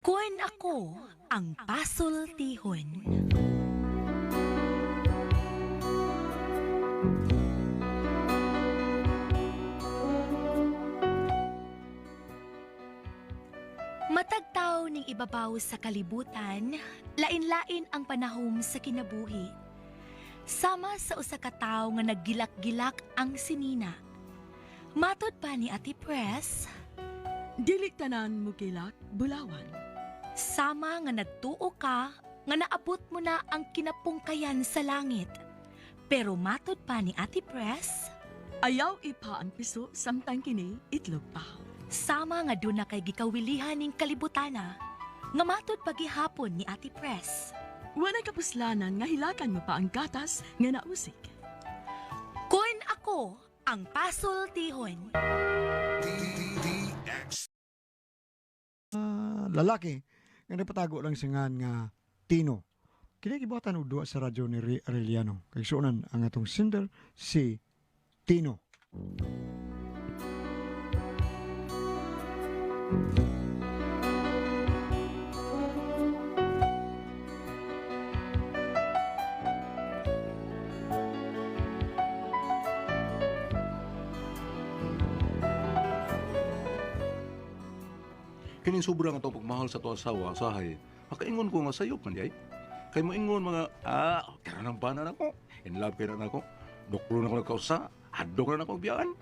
Kun ako ang pasultihon. Matag tawo ning ibabaw sa kalibutan, lain-lain ang panahom sa kinabuhi. Sama sa usa ka tawo nga naggilak-gilak ang sinina. Matod pa ni Ate Press, Dili tanan mo kilak, bulawan. Sama nga nagtuo ka nga naabot mo na ang kinapungkayan sa langit. Pero matod pa ni Ate Press, Ayaw ipa ang piso samtang kini itlog pa. Sama nga doon na kay gikawilihan ning kalibutana, nga matod pagihapon ni Ate Press. Walay kapuslanan nga hilakan mo pa ang gatas nga nausik. Kun ako ang pasultihon. Lalaki nga nagpatago lang sa ngan nga Tino. Kini gibuhatan og duwa sa radyo ni Ray Arellano. Kay suonan ang atong sender si Tino. Kining sobra nga itong pagmahal sa to asawa, usahay, makaingon ko nga sayop man di ay. Kay moingon mga, kaya nang bana na ko, in love kay na ako, doklo na ko nagkausa, hadlok na ako biyaan.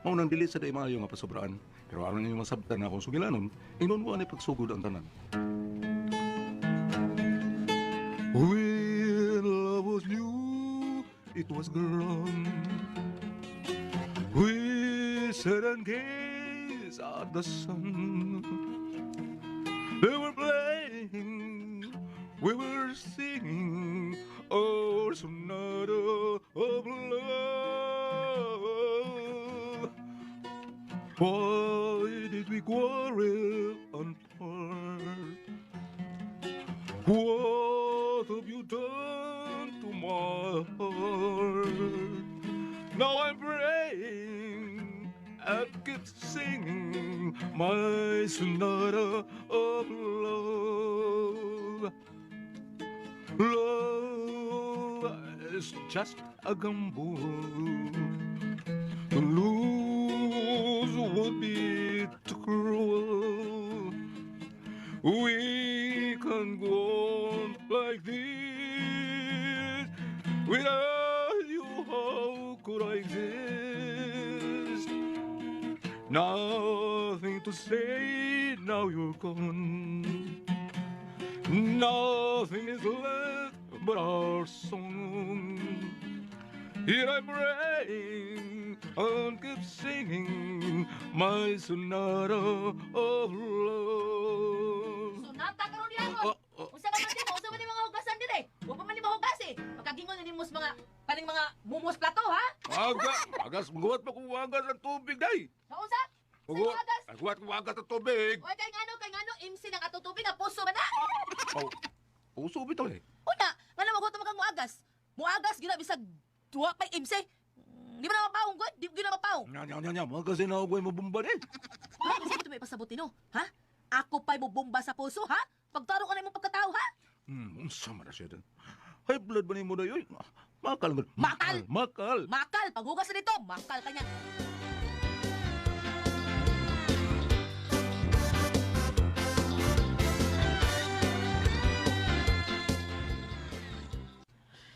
Mao nang dili sa day maayo nga pasobraan. Pero aron ninyo masabtan na akong sugilanon, ingon ko ani pagsugod ang tanan. When love was new, it was grand. We sat and gazed at the sun. They were playing, we were singing, oh, sonata of love. Why did we quarrel and part? What have you done to my heart? Now I'm praying and keep singing my sonata of love. Love is just a gamble. To lose would be too cruel. We can go on like this. Without you, how could I exist? Nothing to say, now you're gone. Nothing is left but our song. Here I'm praying and keep singing my sonata of love. Sunata karon diha ron. Oh, oh. Unsa ka man nimo? Unsa man ni mga hugasan dire? Wa pa man ni mahugas eh. Pagkagingon na nimo sa mga kaning mga mumos plato ha? Aga, agas, maguwat pa kung wagas ang tubig, day. Sa unsa? Sa Maguwat, agas? maguwat kung wagas ang tubig. Oy kay ngano MC nang atong tubig nga puso man na. Oh, puso bitaw eh. Una, ngano magutom kang muagas? Muagas gyud na bisag duha pay MC. Di ba na mapaong god? Di gyud na mapaong. Nya, nya, nya, nya, mga kasi na ako ay mabumba eh. Ha? Kasi ito may pasabuti no? Ha? Ako pa'y mobomba sa puso, ha? Pagtaro ka na imong pagkatao, ha? Unsa man na siya dun. High blood ba ni mo na yun? Makal, man. Makal! Makal! Makal! Paghugas na dito, makal ka niya.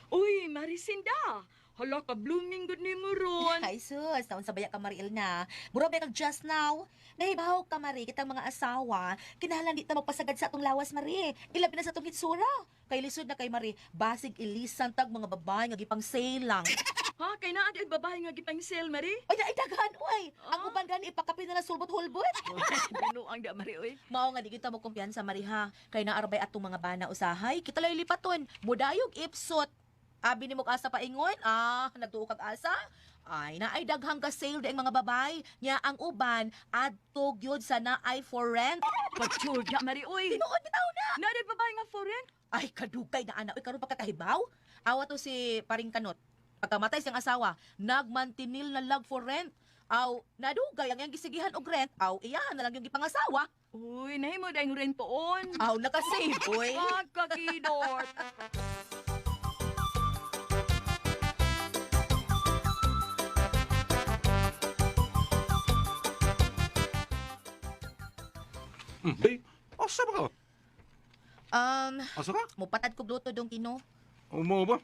Uy, Marisinda! Hala ka blooming good ni mo ron. Ay sus, naon sa baya ka Mariel na. Mura ba kag just now? Nahibaw ka Mari, kitang mga asawa, kinahanglan di ta magpasagad sa atong lawas Mari. Ilabi na sa atong hitsura. Kay lisod na kay Mari, basig ilisan tag mga babae nga gipang sale lang. Ha, kay naa di babae nga gipang sale, Mari? Ay, ay daghan oy. Ang Ah. uban gani ipakapin na lang sulbot-hulbot. Binuang da Mari oy. Mao nga di kita mo kumpiyansa Mari ha. Kay naarbay atong mga bana usahay, kita lay lipaton. Mudayog ipsot. Abi nimo asa paingon, nagtuo kag asa. Ay, naay daghang ka sale di ang mga babay. Nya ang uban adto gyud sa naay for rent. Patsure da Mari oy. Tinuod bitaw na. Naa di babae nga for rent? Ay, kadugay na ana. Uy, karon pa kakahibaw. Awa to si paring kanot. Pagkamatay siyang asawa, nagmantinil na lag for rent. Aw, nadugay ang iyang gisigihan og rent, aw iyahan na lang yung gipangasawa. Uy, nahimo dayong rentoon. Aw, nakasave, uy. Pagkakidot. Day, asa ba ka? Asa ka? Mupatad kog luto dong Tino. Umo ba?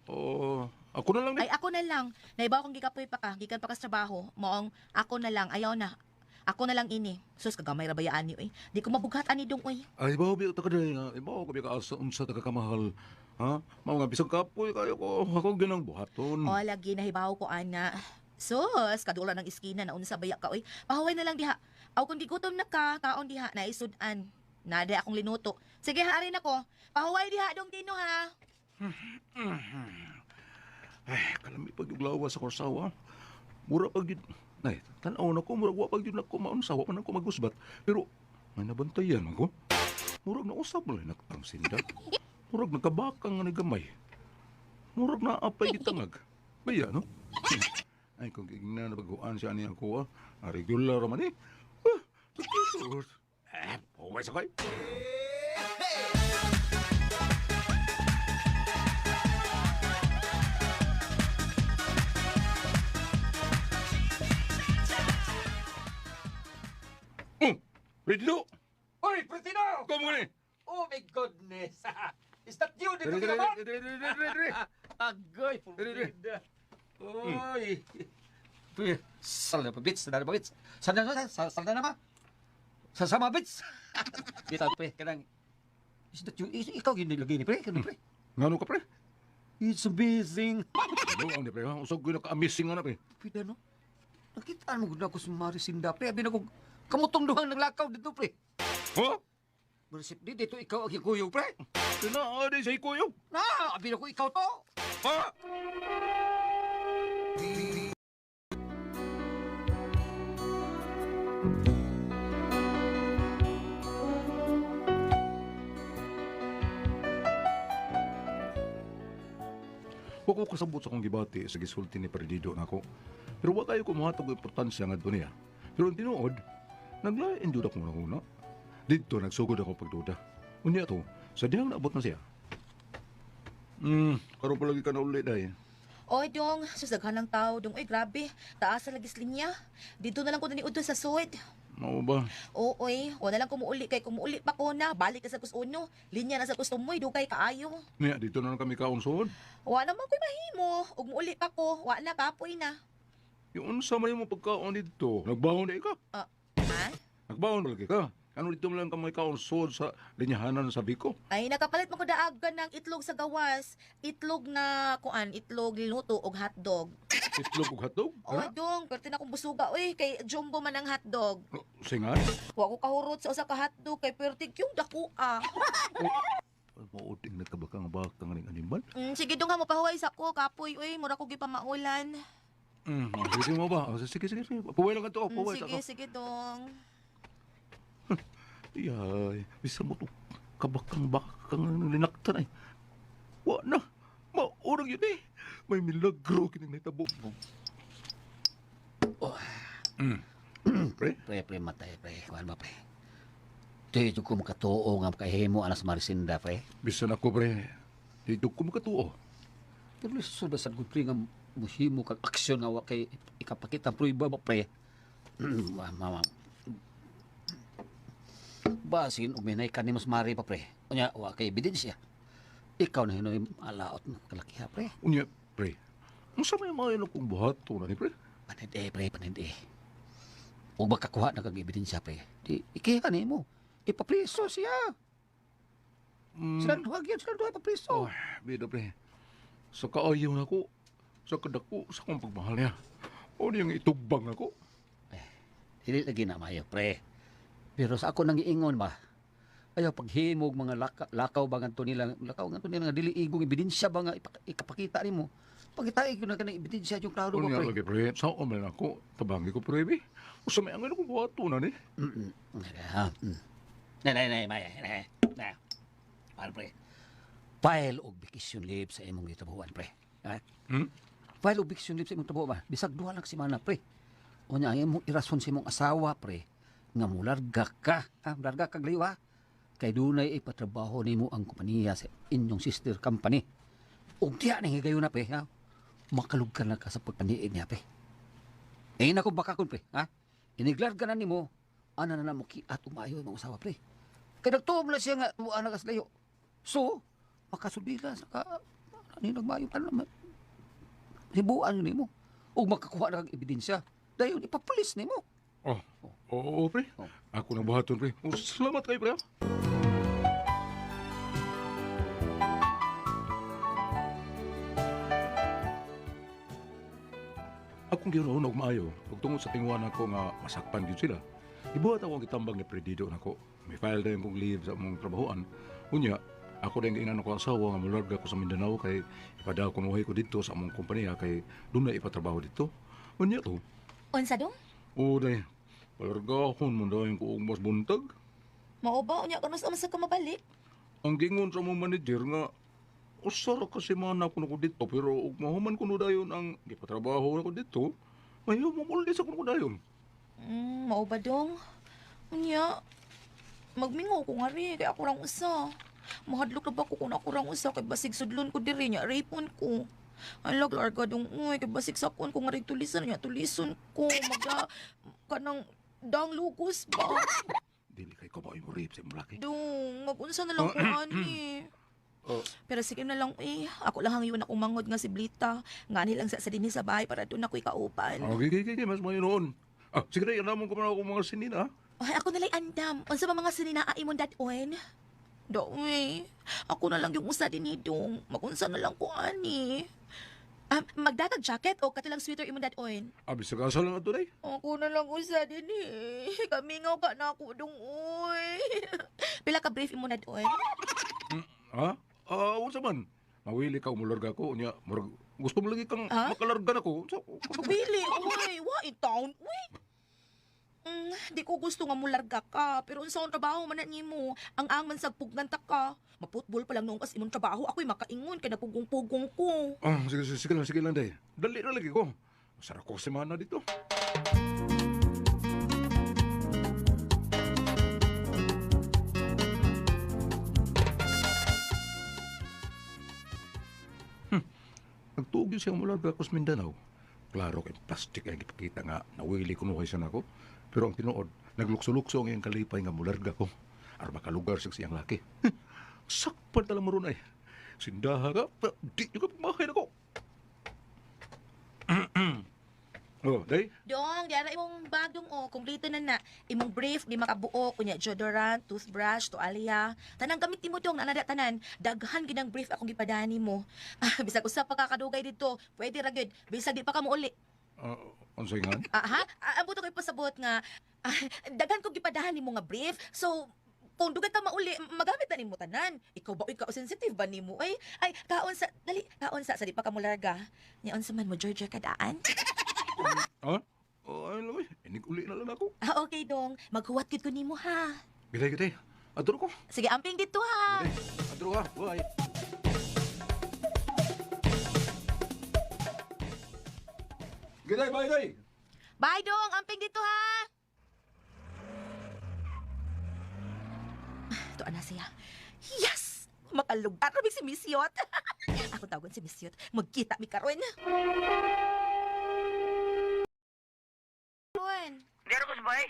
Oh, ako na lang Ay, ako na lang. Naibaw kong gikapoy pa ka, gikan pa ka sa trabaho. Moong ako na lang, ayaw na. Ako na lang ini. Sus, kagamay ra bayaan ni uy. Di ko mabughat ani dong uy. Ay, ibaw biya ta ka day nga. Ibaw ka biya ka asa unsa ta ka kamahal. Ha? Mao nga bisag kapoy kayo ko. Ako ginang buhaton. O, lagi nahibaw ko ana. Sus, kadula ng iskina na unsa baya ka uy. Pahuway na lang diha. Aw kung gigutom na ka, kaon diha naisud-an. Nada akong linuto. Sige, harin ako. Pahuway diha dong Tino ha. Ay, kalami pag yung lawa sa korsawa. Mura pag yun. Nay, tanaw na ko, murag wa pag yun ako maunsa, wa man ako magusbat. Pero, may nabantayan ako. Murag na usap mo lang naktang sinda. Murag nagkabakang nga ni gamay. Murag na apay gitangag. Baya, no? Ay, kung igna na baguan siya niya ako, ah. Ah, regular man eh. Ah, eh, huwag sakay. Ready to? Oy, Pretino! Come on eh. Oh my goodness! Is that you dito Dere, dere, kinaman? dere, dere, dere, dere. Agoy, Dere, dere. pulpida. Oy. Pre, Sal na pa, bits. Sal na pa, bits. Sal na, sal, sal na naman. Sasama, bits. Dito, pre, kanang... Is that you? Is, ikaw yun nilagay ni pre? Kanang pre? Ngano ka, pre? It's amazing. Ano ang di, pre? ha? Usag ko naka-amazing nga na, pre. Pida, no? Nakita mo gud ako sa Marisinda, pre. Abi na kong kamutong duhang naglakaw dito, pre. Ha? Marisip di, dito ikaw ang hikuyo, pre. Tinaa di sa ikuyo. Na, abi na ko ikaw to. Ha? Wa ko kasabot sa akong gibati sa gisulti ni Perdido nako. Pero wa kayo kumuhatag og importansya ngadto niya. Pero ang tinuod, naglain jud ako una. Didto nagsugod ako pagduda. Unya to, sa dihang naabot na siya. Karon pa lagi ka na uli dai. Oy, dong, sus daghan ng tao dong. Uy, grabe. Taas sa lagis linya. Dito na lang ko naniudto sa suwed. Mao ba? Oo, oy, wala lang kumuuli kay kumuuli pa ko na. Balik ka sa kusuno. Linya na sa kusumoy, dugay kaayo. Niya dito na lang kami kaon suod. Wa naman ko'y mahimo. Ug muuli pa ko, wa na kapoy na. Yung unsa man yung pagkaon dito? Nagbaon di ka? Ha? Nagbaon ba lagi ka? Ano dito man lang kami kaon suod sa linyahanan sa Biko? Ay nakapalit mo ko daagan ng itlog sa gawas. Itlog na kuan, itlog linuto og hotdog. Itlog ug hotdog? O dong, perti na akong busuga oy kay jumbo man ang hotdog. Singan? Wa ko kahurot sa usa ka hotdog kay perti yung dako ah. Mauting na ka ba kang baka nga ning animal? Sige dong ha mo pahuway sa ko kapoy oy, mura ko gipamaulan. Sige mo ba? Oh, sige, sige, sige. Puway lang ka to. Puway Sige, sige dong. Yay, bisa mo to. Kabakang bakang linaktan ay. Wa na. Maurang yun eh. May milagro kining nahitabo. Oh. Pre? Pre, pre, matay, pre. Kuhan ba, pre? Di ko makatuo nga makahimo anas Marisinda, pre. Bisan ako, pre. Dito ko makatuo. Pero lisod ba sa good pre nga muhimo kag aksyon nga wa kay ikapakita prueba ba, pre? Mama. Basin og minay ka ni mas mari pa, pre. Unya, wa kay ebidensya. Ikaw na hinoy alaot mo kalakiha, pre. Unya, pre. Unsa may maayo na kong buhato na ni, pre? Paninde, pre, paninde. Ug makakuha na kag ebidensya, pre. Di, ikiha nimo. Ipapriso siya. Sila duha gyud, sila duha ipapriso. Oh, bida, pre. Sa kaayo na ko, sa kadako, sa akong pagmahal niya. O niyang itugbang ako. Dili lagi na maayo, pre. Pero sa ako nang iingon ba, ayaw paghimog mga lakaw ba ngadto nila, lakaw ngadto nila nga dili igong ebidensya ba nga ikapakita nimo. Pagitae gyud na kanang ebidensya yung klaro ba, Unya pre. lagi, pre. Sa man ako, tabangi ko, pre, bi. Usa may angay na kong buhato na ni. Ha. Nay, nay, nay, may, nay, nay. Para, pre. File og vacation leave sa imong gitabuhan, pre. Ha? Hmm? File eviction leave sa imong trabaho ba? Bisag duha lang ka semana, pre. O nya, ang imong irason sa imong asawa, pre, nga mularga ka. Ha? Mularga ka layo, ha? Kay dunay ipatrabaho nimo ang kompanya sa inyong sister company. Ug diya na higayon na, pre, ha? Makalugkan na ka sa pagpaniid niya, pre. Eh, nako baka kun, pre, ha? Iniglarga na nimo, ana na na mo kiat umayo imong asawa, pre. Kay nagtuom na siya nga tuwa na kas layo. So, makasulbila sa ka, ano nagmayo pa naman. Hibuan nimo. Ug makakuha na kag ebidensya. Dayon ipapulis nimo. Oh, oo, pre. Oh. Ako na buhaton, pre. Oh, salamat kay pre, ha. Akong ginuon og maayo ug tungod sa tinguan nako nga masakpan gyud sila. Gibuhat ako ang gitambang ni Predido nako. May file dayon kong leave sa among trabahoan. Unya, ako din giingnan ako asawa nga molarga ko sa Mindanao kay ipadala ko ko didto sa among kompanya kay dunay ipatrabaho didto. Unya to. Unsa dong? O day, palargahon man dayon ko og mas buntag. Mao ba unya kanus sa ka mabalik? Ang gingon sa among manager nga usa ra ka semana kuno ko didto pero ug mahuman kuno dayon ang gipatrabaho nako didto, mayo mamuldi sa kuno ko dayon. Mao ba dong? Unya, magmingaw ko nga rin, kay ako rang usa. Mahadlok na ba ko kung ako rang usa kay basig sudlon ko diri nya rapon ko. Alag larga dong uy kay basig sakon ko nga rin tulisan nya tulison ko magda kanang dang lugos ba. Dili kay kabayo mo rape sa imong laki. Dong, magunsa na lang ko ani. Oh. Pero sige na lang eh. Ako lang hangyon akong mangod nga si Blita. Nga lang sa dinhi sa bahay para doon ako'y kauban. Okay, okay, okay, mas mayo noon. Ah, sige na, mo ko man ako mga sinina. Ay, ako nalay andam. Unsa ba mga sinina imong dad-on? Doy, ako na lang yung usa din ni Dong. Magunsa na lang ko ani. Ah, magdatag jacket o katulang sweater imong dad-on? Ah, bisag asa lang ato day. Ako na lang usa din eh. Kamingaw ka na ako dong uy. Pila ka brief imong dad-on? Ha? Ah, unsa man? Mawili ka umularga ko unya, murag gusto mo lagi kang Ha? makalarga nako. Unsa? Wili, uy. Wa in town, uy. Di ko gusto nga mularga ka, pero unsa ang trabaho man na nimo? Ang ang man sa pugnan ta ka. Maputbol pa lang noong kas imong trabaho, ako'y makaingon kay nagpugong-pugong ko. Ah, sige, sige, sige lang, sige lang day. Dali na lagi ko. Sara ko semana dito. Nagtuog yun siya mularga ko sa Mindanao. Klaro kay plastic ang gipakita nga nawili ko nuhay siya nako. Pero ang tinuod, naglukso-lukso ang iyang kalipay nga mularga ko. Aron makalugar siya sa iyang laki. Sakpan tala mo ron ay. Sindaha ka, pero di nyo ka pagmahay nako. Oh, day. Dong, di ara imong bag dong o, kumpleto na na. Imong brief di makabuo kunya deodorant, toothbrush, tualya. Tanang gamit nimo dong, anada tanan. Daghan gid ang brief akong gipadani mo. Ah, bisag usa pa ka kadugay didto, pwede ra gyud. Bisag di pa ka mouli. Uh, unsay nga? Ah, ha? Ah, ang buto ko ipasabot nga ah, daghan kong gipadahan nimo nga brief. So kung dugay ka mauli, magamit na nimo tanan. Ikaw ba ikaw sensitive ba nimo? Ay, ay kaon sa dali, kaon sa sa di pa ka molarga. Nya unsa man mo Georgia kadaan? Ha? Oh, ay, lamay. Inig-uli na lang ako. Ah, okay dong. Maghuwat gid ko nimo ha. Gitay, gitay. Adto ko. Sige, amping dito ha. Gitay. Adto ka. Bye. Gitay, bye, day. Bye dong, amping dito ha. Ito na siya. Yes! Makalugar mi si Miss Yot. Ako tawagan si Miss Yot. Magkita mi karon. Ron, Dero ko sa bahay.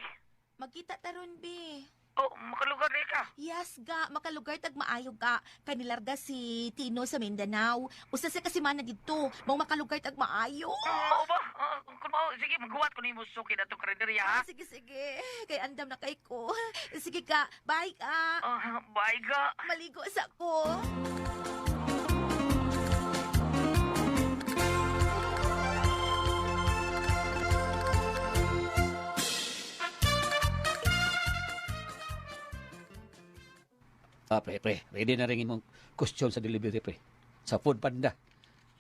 magkita taron bi. Oh, makalugar di ka. Yes ga, makalugar tag maayo ga. Kanilarga si Tino sa Mindanao. Usa sa kasimana didto, mao makalugar tag maayo. Oo ba? Ah, kung mao, sige, maghuwat ko nimo suki na itong karinderya, ha? Ah, sige, sige. Kay andam na kay ko. Sige ka, bye ka. Ah, bye ka. Maligo sa ko. Ah, pre, pre, ready na rin imong question sa delivery, pre. Sa food panda.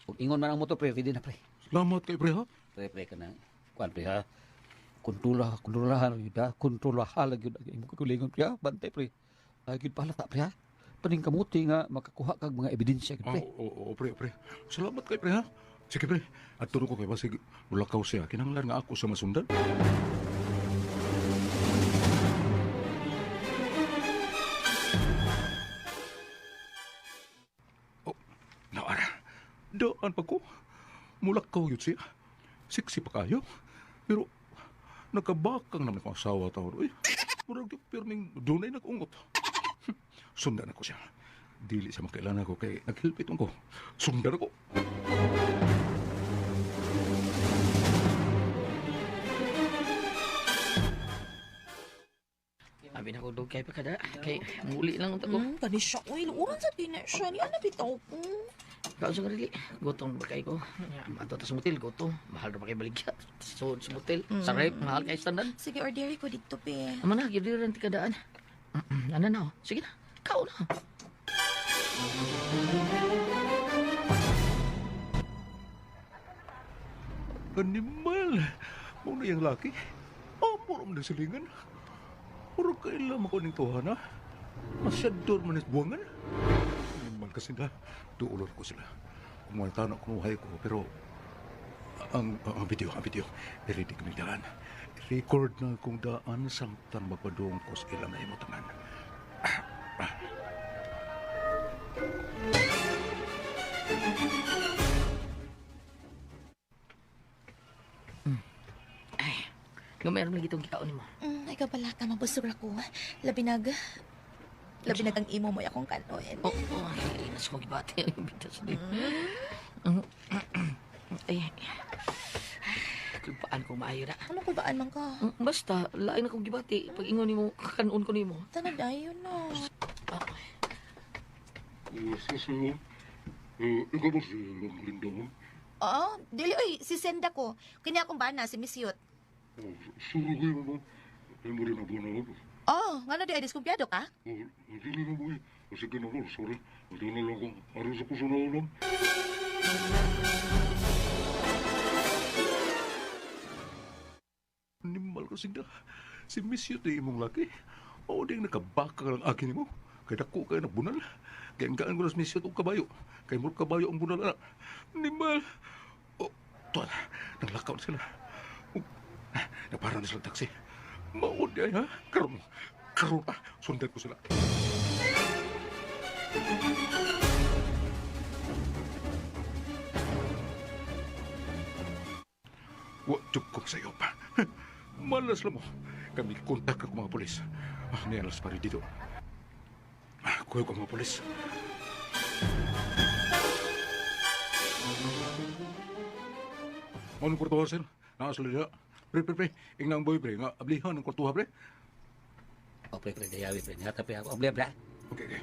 Ug ingon man ang motor, pre, ready na, pre. Salamat kay pre, ha? Pre, pre, ka na. Kuan, pre, ha? Kontrola, kontrolahan, yun, ha? Kontrolahan, lagi yun, ang imong katulingon, pre, ha? Bantay, pre. Ay, yun pala, ta, pre, ha? Paning kamuti nga, makakuha kag mga ebidensya, Ah, pre. oo, oo, pre, pre. Salamat kay pre, ha? Sige pre, at ko kay basig mulakaw siya. Kinahanglan nga ako sa masundan. Oh, naara. Daan pa ko. Mulakaw yun siya. Siksi pa kayo. Pero nakabakang naman akong asawa taon. Uy, murag yung pirming dunay nag-ungot. Sundan ako siya. Dili siya makailan ako kay naghilpit ko. Sundan ako. Abi na ko dugay pa kada kay muli lang unta ko. Kani siya, uy, luuran sa tina siya. Niya na bitaw ko. Kaon sa dili. Gutom ba kay ko? Ato ta sa motel gutom. Mahal ra ba kay baligya? So sa motel, sa rep mahal kay standard. Sige, order ko dito, pe. Amo na gyud rin ti kadaan. Ano na? Oh. Sige na. Kaon na. Animal! Muna yung laki. Amor man ang silingan. Murag kailan ako ning tuhan, ha? Masyador man is buwangan. Animal kasi na. Duulor ko sila. Kung mga kunuhay ko, pero ang video, ang video, ready kami daan. Record na kung daan samtang mapadung ko sa ilang na imutangan. Ay, nga meron lagi itong gikaon nimo. Ikaw pala, tama busog ako. Labinag. Labinag ang imo mo akong kanoin. Oo, oh, ay, nas ko gibati ang bitas din. Mm. Ay, kulpaan ko maayo na. Ano kulbaan man ka? Basta, lain akong gibati. Pag ingon nimo, kakanon ko nimo. Tanad ayon no. Ah, Ikaw ba si Linda mo? Oo, dili oy, si Senda ko. Kini akong bana si Miss Yut. Suro kayo mo. Ay mo rin ako na. Oh, ngano di ay diskumpiyado ka? Dili na mo eh. Sige na sorry. Hindi na lang kung aros ako sa naulan. Animal ko sinda. Si Miss Yut na imong laki. O di nakabaka lang akin mo. Kay dako kay nagbunal. Kay ang gaan ko na si Miss Yut og kabayo. Kay murag kabayo ang bunal ana. Animal. Oh, tuwan. Nanglakaw na sila. Oh, nagpara na sila taxi. Maod ay ha. Karon. Karon ah. Sundan ko sila. Wa jud ko sa iyo pa. Malas lang mo. Kami kontak ako mga polis. Ah, nialas pa rin dito. Ah, kuya ko mga polis. Anong kwartuha, sir? Naa sila diha. Pre, pre, pre. Ingna ang boy, pre. Nga, ablihan ang kwartuha, pre. O pre, pre, dayawi pre. Nihata pre ako. Obli, pre. Okay, okay.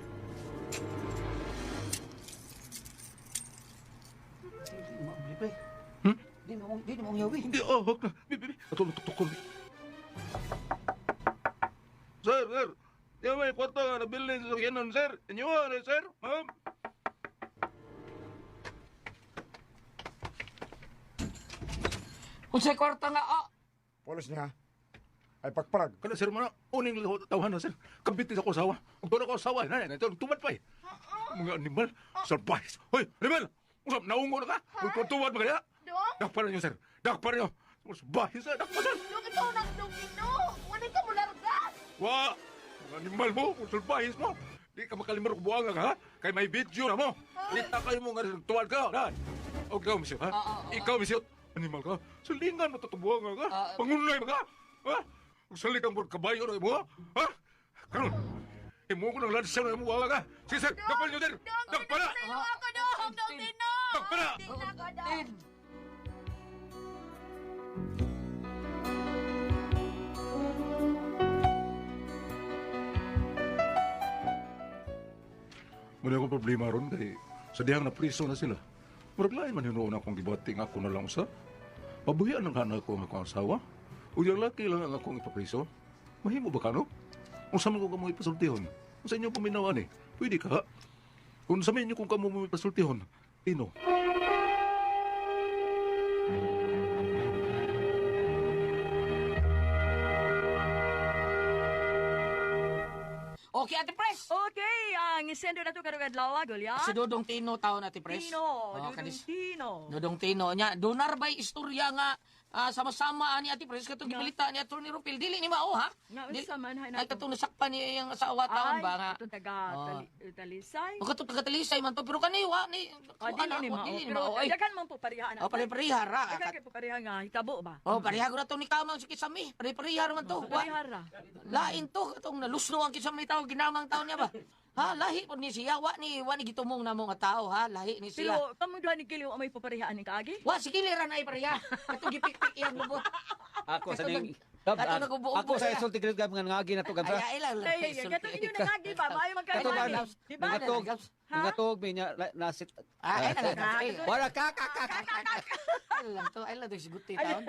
Di mo obli pre. Hmm? Di mo yawi. Hindi, oh, hak na. Bi, bi, bi. Ato, tuktukon. Sir, sir. Di ba may kwarto nga nabilin sa sakyanan, sir? Inyo, ano, sir? Ma'am? Unsay kwarta nga ah. Polis niya. Ay pagparag. Kana sir mana uning tawhan na sir. Kabit sa ko asawa. Ug tuod ako asawa na na tumad pa eh. Mga animal, surprise. Hoy, animal. Usap naungo na ka. Ug tuwad ba kaya? Dong, Dakpan niyo sir. Dakpan niyo. Surprise sir, dakpan sir. dong ikaw nang dong ino. Wala ka mo larga. Wa, mga animal mo, surprise mo. Di ka makalimar og buwanga ka ha? Kay may video na mo. Kita kayo mo nga tuwad ka. Na. Og ikaw, monsieur, ha? Ikaw, monsieur. Animal ka. Salingan mo tatubuanga ka. Pangunay ba ka? Ha? Ug salig ang kabayo na mo, ha? Ha? Karon. Imo ko nang lansaw na imo buwanga ka. Sige, sir. Dakpan niyo, sir. Dakpan na. Ako dong, dong tino. Dakpan na. Tino ko dong. Muna akong problema ron kay sa dihang napriso na sila. Murag lain man hinuon akong gibati nga ako na lang usa. Pabuhian ang hanay ko ang akong asawa. Ug yung laki lang ang akong ipapriso. Mahimo ba ka no? Unsa man ko kamo ipasultihon? Unsa inyo paminawan eh? Pwede ka ha? Kung sa inyo kung kamo mo ipasultihon, Tino. Okay, Ate Pres. Okay, ang sender na to karong adlaw, Gulya. Si Dodong Tino taon, Ate Pres. Tino, Oh, Dudong kanis- Tino. Dodong Tino nya donar bay istorya nga sama-sama ani Ate Pres katong gibalita ni Attorney Rupil dili ni mao ha. Nga, Dili- unsa man, hay Ay nato. katong nasakpan niya iyang asawa taon ba nga. Itong taga Oh. Talisay. O katong taga-Talisay man to pero kani wa ni Ah, dili ni mao. dili ni Pero mao ay. daghan man po pareha na. Oh, pare-pareha ra. Daghan kay po pareha nga hitabo ba? Oh, pareha ko na to ni Kamang si Kisami. Pare-pareha ra man to. Wa, Pareha ra. lain to katong nalusno ang Kisami tao ginamang tao niya ba. Ha, lahi po ni siya. Wa ni gitumong namo nga tao ha, lahi ni siya. Pero kamo duha ni Kili wa may paparehaan ni kaagi? Wa sige ra na ay pareha. Katong gipikpik iyang lubot. Ako sa Katong ning Gab, katong nag-ubo-ubo ako sa siya. isulti gid gab nga ngagi na to gab. Ay, ay lang. Ay, ay, ay, katong inyo nangagi ba? Maayo Kato ba magkainani. Di ba? nangatog Gabs? nangatog mi nya nasit. Ah, ay lang. Ay, Wala ka ka ka. ka. ay lang to, ay lang to siguti taon.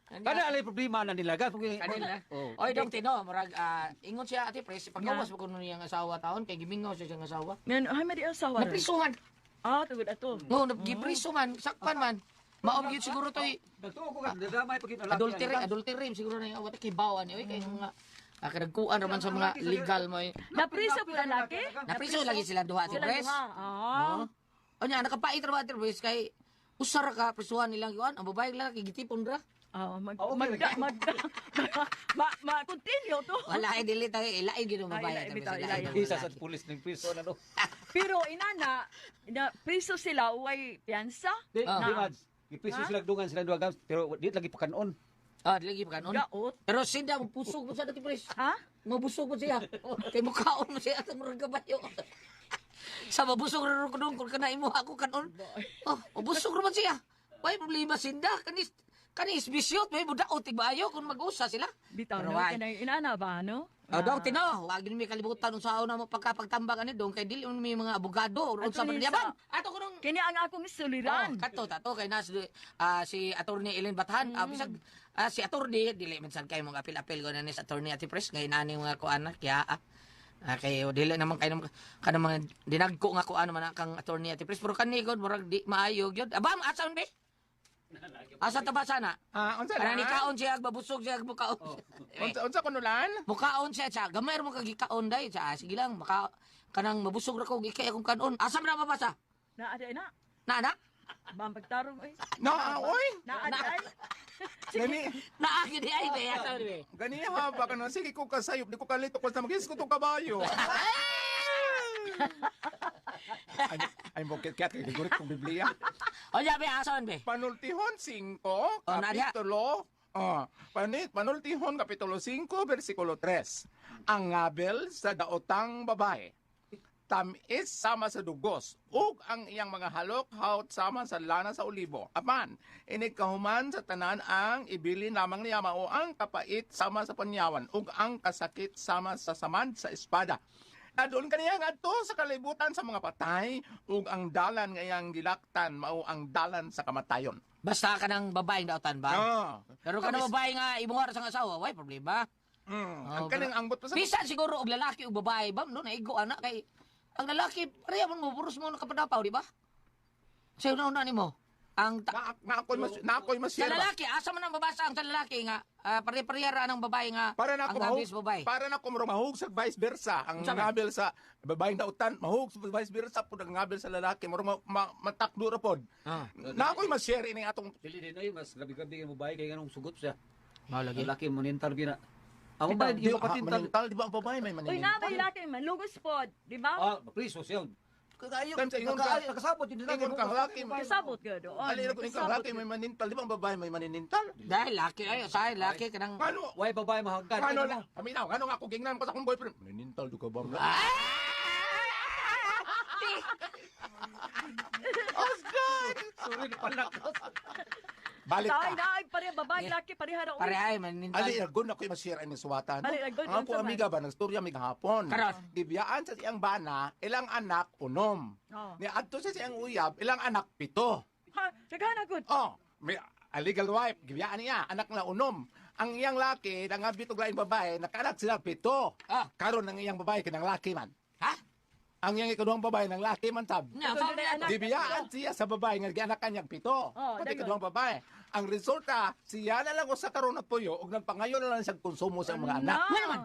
Kana alay problema na nila gab. Kanila. Oh. Oy, dong Tino, murag ingon siya Ate Pres, pagawas pa kuno niyang asawa taon kay gimingaw siya siyang asawa. Ngan, ay madi asawa. ra. Naprisuhan. Ah, tugod ato. No, gipriso man, sakpan man. Maom gyud siguro toy Nagtuo ko gab damay pag lalaki. adultery, adultery siguro na yung awat kay bawan ni oy kay mga kadagkuan ra man sa mga legal mo. Eh. Napriso po lalaki? Napriso lagi sila duha Ate Sila Pres. duha. Ah. Oh. Onya nakapait ra ba Ate Pres kay usa ra ka prisuhan nilang yuan, ang babae lang kay gitipon ra. Ah, mag Oh, mag mag ma, ma continue to. Wala ay dili tayo ilain gyud ang Ay, babae ilain, Ate Pres, bitaw, ilain ilain. ang Isa sa lalaki. pulis ning priso na no. Pero inana, na priso sila way piyansa? Di, Ah. di Mads. Gipiso Ha? sila dungan sila duha gab pero di lagi pakanon. Ah, dili gyud kanon. Gaot. Pero sinda mabusog mo sa Ate Pres. Ha? Mabusog mo siya. Kay mukaon mo siya at murag kabayo. Sa mabusog ra ko dong kung kana imo ako kanon. Oh, mabusog ra man siya. Way problema sinda kanis kanis bisyot may budaot tigbayo kung mag-usa sila. Bitaw Pero no, why? kanang inana ba no? Oh, dong tino, wag ni mi kalibutan unsa na mo pagkapagtambag ani dong kay dili mi mga abogado or Ato unsa man ni niya ba? Ato ko nung Kini ang akong suliran. Oh, kato tato kay nas si Attorney Ellen Bathan. Bisag si attorney dili minsan kay mga apil-apil ko na ni sa attorney Ate Pres ngay nani mga kuan na kaya kay dili naman kay kanang mga dinagko nga kuan man kang attorney Ate Pres pero kani gud murag di maayo gyud. Abam asa be? Asa ta ba sana? Ah, unsa Kana na? ni kaon siya babusog siya mukaon. Eh, Unsa unsa kunulan? mukaon siya siya gamay ra mo kag gikaon day siya. Sige lang maka kanang mabusog ra ko ikay akong kanon. Asa man na mabasa? Na aday na. Na na? Bang pagtarong oy. No, oy. Na aday. Gani, Naa gid ay be asa be. gani ha ba kanon sige ko kasayop di ko kalito ko sa magis ko tong kabayo. Ay, ay bukit kaya kay gurit kong Biblia. O ya be ason be. Panultihon 5, Oh, nadia. kapitulo, oh, Panultihon kapitulo 5, versikulo 3. Ang ngabel sa daotang babae, tamis sama sa dugos, ug ang iyang mga halok haut sama sa lana sa olibo. Apan, inigkahuman sa tanan ang ibili lamang niya mao ang kapait sama sa panyawan, ug ang kasakit sama sa samad sa espada. Na doon kaniya ngadto sa kalibutan sa mga patay ug ang dalan nga iyang gilaktan mao ang dalan sa kamatayon. Basta ka ng babaeng dautan ba? Ah. Pero ka ng babae nga imuha ra sa asawa, way problema. Ang Oh, kaning ambot pa sa Bisan siguro og lalaki ug babae ba no naigo ana kay ang lalaki pareha man mo puros mo nakapadapaw, di ba? Sa una nimo. Ang ta- na ako'y mas na ako'y sa masira. lalaki asa man ang babasa ang sa lalaki nga pare-pareha ra ang babae nga Para na ang ako mahug, gabis babae. para na ako mahug sa vice versa. Ang Unsa man? ngabel sa babaeng dautan, mahug sa vice versa pud ang ngabel sa lalaki, murag matakdo ra pod. Ah. Na ako'y ma-share ini atong Dili din ay mas grabe-grabe ang babae kay nganong sugot siya. Mao lagi. Ang laki mo nintar gina. Ang babae di di ba patintal. manintal, di ba ang babae may Uy, manintal? na may laki man lugos pod, di ba? Ah, priso siya. Kaayo, Time sa ingon ka- nakasabot yun Ingon ka laki. Kasabot ka doon. Ali ra ko ingon Kasabot laki may manintal, di ba ang babae may maninintal? Dahil laki ay sa laki kanang Ngano? Way babae mahagkan. Ngano na? Paminaw, ngano nga ako gingnan ko sa akong boyfriend? Manintal do ka ba? Oscar! Sorry pala. Balik Tay ka. na ay pareha babae laki pareha ra. oy. pareha ay manintal. Ali, ergon ako yung ma-share ang suwatan. Ali, ergon, Ang ako unsa man? amiga ba, nagstorya mi gahapon. Karon. Gibiyaan sa siyang bana, ilang anak, unom. Oh. Ni adto sa siyang uyab, ilang anak, 7. Ha, daghan gud. Oh, may a legal wife, gibiyaan niya, anak na unom. Ang iyang laki, nangabit og laing babae, nakaanak sila 7. Ah. Karon ang iyang babae kanang laki man. Ha? Ang iyang ikaduhang babae ng laki man tab. Nya, sa Anak. Gibiyaan siya sa babae nga gianakan niyang 7. Oh, Pati dayon. ikaduhang babae. Ang resulta, siya na lang usa karon nagpuyo ug nagpangayo na lang siyang konsumo sa mga anak. Na. Nga naman.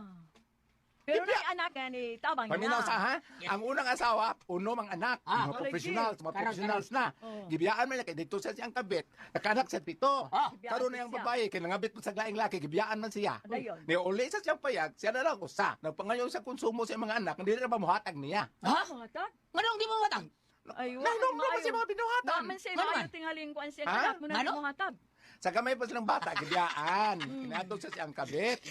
Pero na anak nga ni tabang Paminaw niya. sa ha? Ang unang asawa, uno mang anak, Ah. mga professionals, mga Karang, professionals na. Oh. Gibiyaan man niya kay dito sa siyang kabit, nakaanak sa pito. Ah. Karon na yung Gibiyaan siya. babae kay nangabit mo sa laing laki, gibiyaan man siya. Dayon. Ni uli sa siyang payag, siya na lang usa. Nagpangayon sa konsumo sa mga anak, hindi na ba muhatag niya? Ha? Muhatag? Nganong di mo matag? Ay, wa Nainom maayo. naman siya mga binuhatan. Wa man siya Ngano maayo man? tingaling kuan siya Ha? anak mo na Ngano? muhatag. Sa gamay pa silang bata, gibiyaan. Kinaadto sa siyang kabit.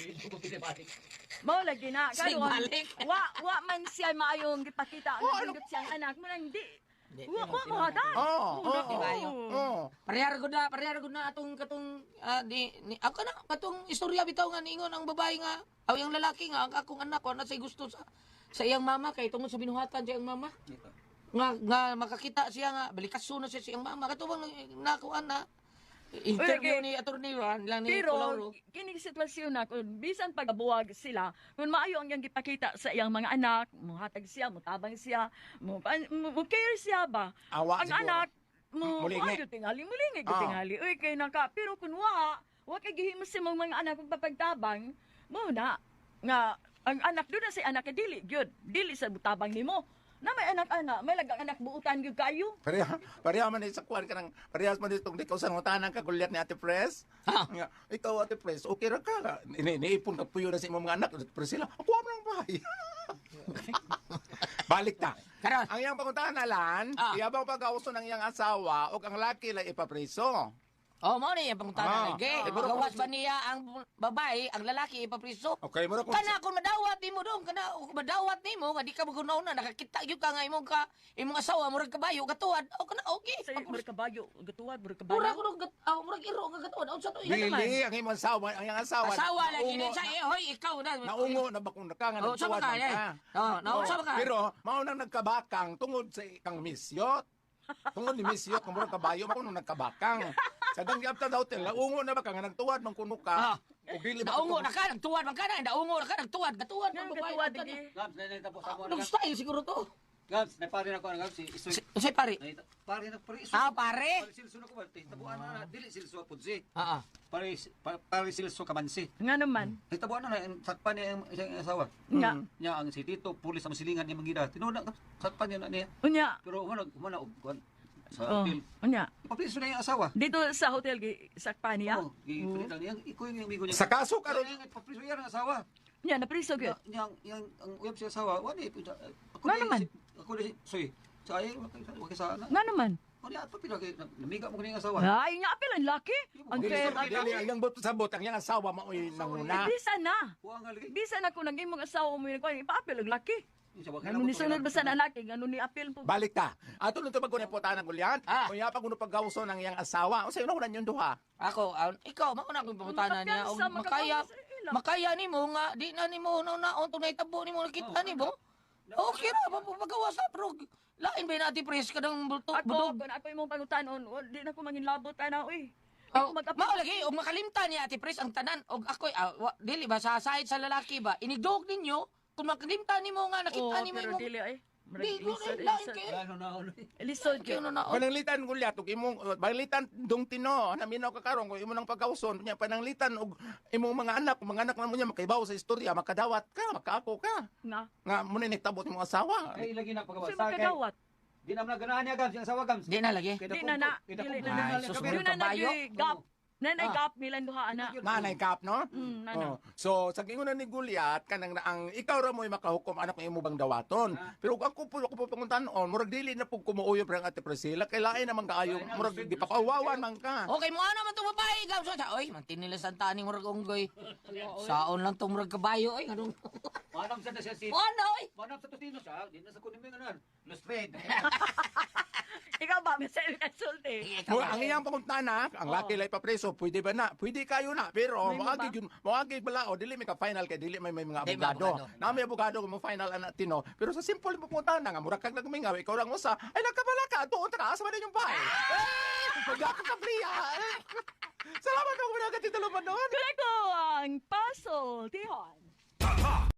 Mao lagi na Sige, karon. balik. Wa man siya maayong gipakita Oh, ang ano? nindot siyang anak mo nang di. Di, Wa tinuod, wa muhatag. Oo, oo, Di ba, oo. Oo. Parehara gud na atong katong di ni ako na katong istorya bitaw nga niingon ang babae nga aw yang lalaki nga ang akong anak wa na say gusto sa iyang mama kay tungod sa binuhatan sa iyang mama. Nga nga makakita siya nga balikaso na siya sa iyang mama katubang nakuan na interview Uy, ni attorney Ran lang ni Pero Colauro. kini sitwasyon na kung bisan pagabuwag sila, kung maayo ang iyang gipakita sa iyang mga anak, muhatag siya, mutabang siya, mo care siya ba? Awa Ang siguro. anak mo Mulingi. ayo tingali mulingi Ah. tingali. Uy kay naka pero kun wa kay gihimo sa imong mga anak kung papagtabang, mo na nga ang anak doon na si anak kay dili gyud, dili sa butabang nimo. Na may anak ana, may lagang anak buutan gyud kayo. Pareha, pareha man sa kuwan ka ng, parehas man itong ikaw sa ngutanan ka gulyat ni Ate Pres. Ha? Nga, ikaw Ate Pres, okay ra ka. Ini, iniipon ka puyo na sa imong mga anak. Pero sila, ako ang bahay. Balik ta. Karon. Ang iyang pangutanan lan, iyabang pag-auso ng iyang asawa o ang laki lang ipapriso. Oh, mao ni ang pangutana lagi. Eh, pero Magawas ba niya ang babae, ang lalaki ipapriso? Okay, mura kung Kana kung madawat nimo dong, kana kung madawat nimo nga di ka magunaw na nakakita gyud ka nga imong ka imong asawa murag kabayo katuwad. O kana okay. Sa murag kabayo, gatuwad murag kabayo. Murag kuno murag iro nga katuwad. Unsa to? Dili, ang imong asawa, ang iyang asawa. Asawa lagi ni naungo- sa eh, hoy ikaw na. Naungo na ba kung naka nga Oh, sama nagtuwad ka man eh. ka. Oh, naunsa ba ka? Pero mao nang nagkabakang tungod sa ikang misyot. Tungod ni misyot kung murag kabayo mao nang nagkabakang. Sa dang giabta daw hotel, naungo na ba ka nga nagtuwad man kuno ka. O dili ba Naungo na ka, nagtuwad man ka na, naungo na ka, nagtuwad, katuwad Nga man babae. gatuwad lagi. Gabs, na tapos ako. Nag style siguro to. Gabs, na pare na ko Gabs. Si Isoy. Unsay pare? Pare na pare Isoy. Ah, pare. Pare silso na ko ba? Tabuan na na dili silso pud si. Ah, ah. Pare pare silso kamansi. Nga naman. Tabuan na na ang sakpan niya ang isang asawa. Nga. Nya ang si Tito pulis ang silingan niya mangida. Tinuod na sakpan niya na niya. Unya. Pero humana og kuan sa Oh, hotel. unya. Ipapriso na yung asawa. Dito sa hotel gi sakpa niya. Oh, gipalitan niya. Iko yung amigo niya. Sa kaso karon Kaya ipapriso yan ang asawa. Nya napriso gyud. Yang yang ang uyab siya asawa, wala eh. Ako Nga di- naman. Ako di soy. Sa ay wala sa ana. Nga naman. Wala pa pila kay namiga mo kini ang asawa. Ay, nga apil ang laki. Ang dili pera. dili ang iyang bot sabot ang iyang asawa mao'y nanguna. Bisa na. Wa nga lagi. Bisa na kung naging mga asawa mo yun, ipaapil ang laki. Sa wa Ano ni sunod ba sa anak, ano ni apil po. Balik ta. Ato nito pag kuno putanan gulyan. Ah. Unya pag kuno paggawso ng iyang asawa. Unsa yun yung duha? Ako, ikaw, mao na akong pangutana niya. Og Makapiyansa, makaya, makakawasa ila. makaya nimo nga, di na nimo na naon tunay tabo nimo nakita nimo. Okay ra, pagawa sa pero lain ba natin pres ka ng bulto, Ako, budog. kung ako imong pangutanon, di na ko manginlabot ana, uy. Oh, Ako mag-apil. mao lagi og makalimtan niya ati pres ang tanan og ako'y dili ba sa side sa lalaki ba inigdog ninyo kung makalimtan nimo nga nakita Oo, nimo pero imong dili ay. Di, Murag lain lisod, kayo. Wala na na. lisod Kayo gyud. na naon. Pananglitan gulyat og imong pananglitan dong tino naminaw ka karon kung imo nang pagkauson nya pananglitan og imong mga anak kung mga anak na mo niya makaibaw sa istorya makadawat ka makaako ka Nga. nga mo na nagtabot imong asawa. Kay lagi na pagawa Sa sa kay. makadawat. Di na man ganahan niya Gabs, yung asawa Gabs. Di na lagi. Kay Di na na, dili na na. Ay, sus, Yun na kabayo. nag gap. Nanay gap nila duha ana. Nanay kap no? Nana. Oh. So sa gingon ni Gulyat kanang ang ikaw ra mo'y makahukom anak ng imo bang dawaton. Pero kung ako po ako po panguntanon murag dili na pug kumuuyo ang Ate Priscilla kay lain naman kaayo murag gipakawawan man ka. Okay mo ano man tong babae gam sa oy mantinila sa taning murag unggoy. Saon lang tong murag kabayo oy nganong. Manam sa na siya si. Ano oy? Manam sa Totino siya, di na sa kunin mo nga Lustred. Ikaw ba may sa konsulte? Mo ang iyang panguntana, ang laki lay papreso, pwede ba na? Pwede kayo na, pero May moagi ba? gyud moagi bala o dili may ka final kay dili may mga Di may abogado. abogado. Na may abogado mo final ana tino. Pero sa simple panguntana nga mura kag nagmingaw, ikaw lang usa, ay nagkabala ka, tuon ta ka asa man inyong bahay. Eh, magdako ka priya. Salamat kung mga katituluman noon. Kuya ko ang puzzle, Tihon. Tatak!